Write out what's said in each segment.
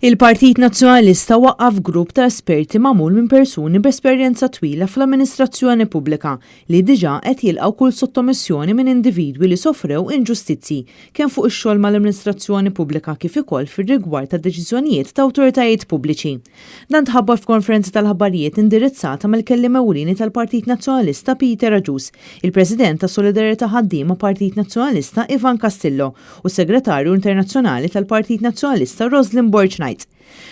Il-Partit Nazzjonalista waqqaf grupp ta' esperti magħmul minn persuni b'esperjenza twila fl-amministrazzjoni pubblika li diġà qed jilqgħu kull sottomissjoni minn individwi li sofrew inġustizzji kemm fuq ix-xogħol mal-amministrazzjoni pubblika kif ukoll fir-rigward ta' deċiżjonijiet ta' awtoritajiet pubbliċi. Dan tħabbar f'konferenza tal-aħbarijiet indirizzata mill-kelliem ewlieni tal-Partit Nazzjonalista Peter Agius, il-President ta' Solidarjetà Ħaddiema Partit Nazzjonalista Ivan Castillo u s-Segretarju Internazzjonali tal-Partit Nazzjonalista Roslyn Borg Knight.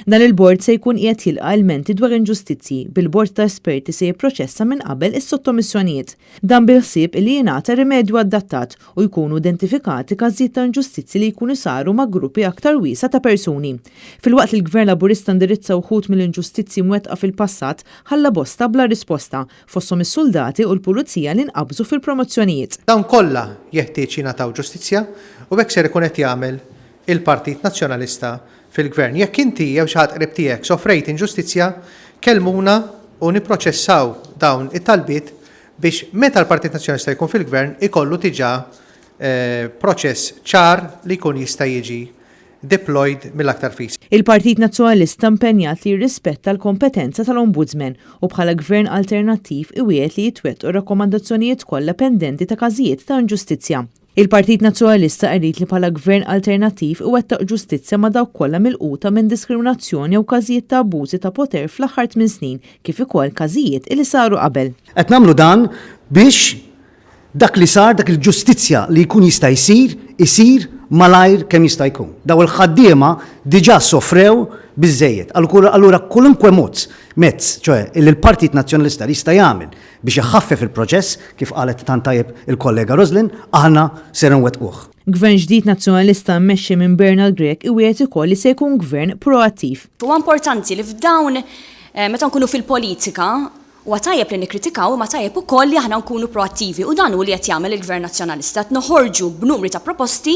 Dan il-bord se jkun qiegħed jilqa' ilmenti dwar inġustizzji, bil-bord ta' esperti se jipproċessa minn qabel is-sottomissjonijiet. Dan bil-ħsieb illi jingħata rimedju adattat u jkunu identifikati każijiet ta' inġustizzji li jkunu saru ma' gruppi aktar wiesgħa ta' persuni. Filwaqt li l-Gvern Laburista indirizza wħud mill-inġustizzji mwettqa fil-passat, ħalla bosta bla risposta, fosthom is-suldati u l-pulizija li nqabżu fil-promozzjonijiet. Dawn kollha jeħtieġ jingħataw ġustizzja u hekk ser ikun qed jagħmel il-Partit Nazzjonalista fil-Gvern. Jekk inti jew xi ħadd qrib tiegħek sofrejt inġustizzja, kellmuna u nipproċessaw dawn it-talbiet biex meta l-Partit Nazzjonalista jkun fil-Gvern ikollu diġà proċess ċar li jkun jista' jiġi deployed mill-aktar fis. Il-Partit Nazzjonalista impenjat li jirrispetta l-kompetenza tal-Ombudsman u bħala Gvern alternattiv iwiegħed li jitwettqu r-rakkomandazzjonijiet kollha pendenti ta' każijiet ta' inġustizzja. Il-Partit Nazzjonalista irid li bħala Gvern alternattiv iwettaq ġustizzja ma' dawk kollha milquta minn diskriminazzjoni jew każijiet ta' abbużi ta' poter fl-aħħar tminn snin kif ukoll każijiet li saru qabel. Qed nagħmlu dan biex dak li sar, dak il-ġustizzja li jkun jista' jsir, isir malajr kemm jista' jkun. Dawn il-ħaddiema diġà sofrew biżżejjed. Allura kwalunkwe mod, mezz, ċoe, li l-Partit Nazzjonalista jista' jagħmel Biex iħaffef il-proċess, kif qalet tant tajjeb il-kollega Roslyn, aħna ser inwettquh. Gvern ġdid Nazzjonalista mmexxi minn Bernard Grech iwiegħed ukoll li se jkun gvern proattiv. Huwa importanti li f'dawn, meta nkunu fil-politika, huwa tajjeb li nikkritikaw imma tajjeb ukoll li aħna nkunu proattivi u dan hu li qed jagħmel il-Gvern Nazzjonalista. Qed noħorġu b'numri ta' proposti,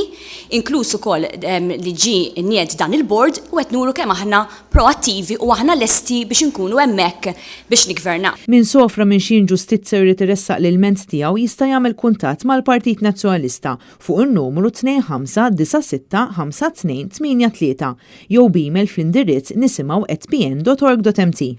inkluż ukoll li ġie mniegħed dan il-board u qed nuru kemm aħna proattivi u aħna lesti biex inkunu hemmhekk biex niggvernaw. Min sofra minn xi inġustizzja u jrid iressaq l-ilment tiegħu jista' jagħmel kuntatt mal-Partit Nazzjonalista fuq in-numru 2596 5283 jew b'email fl-indirizz nisimgħu at pn dot org dot mt.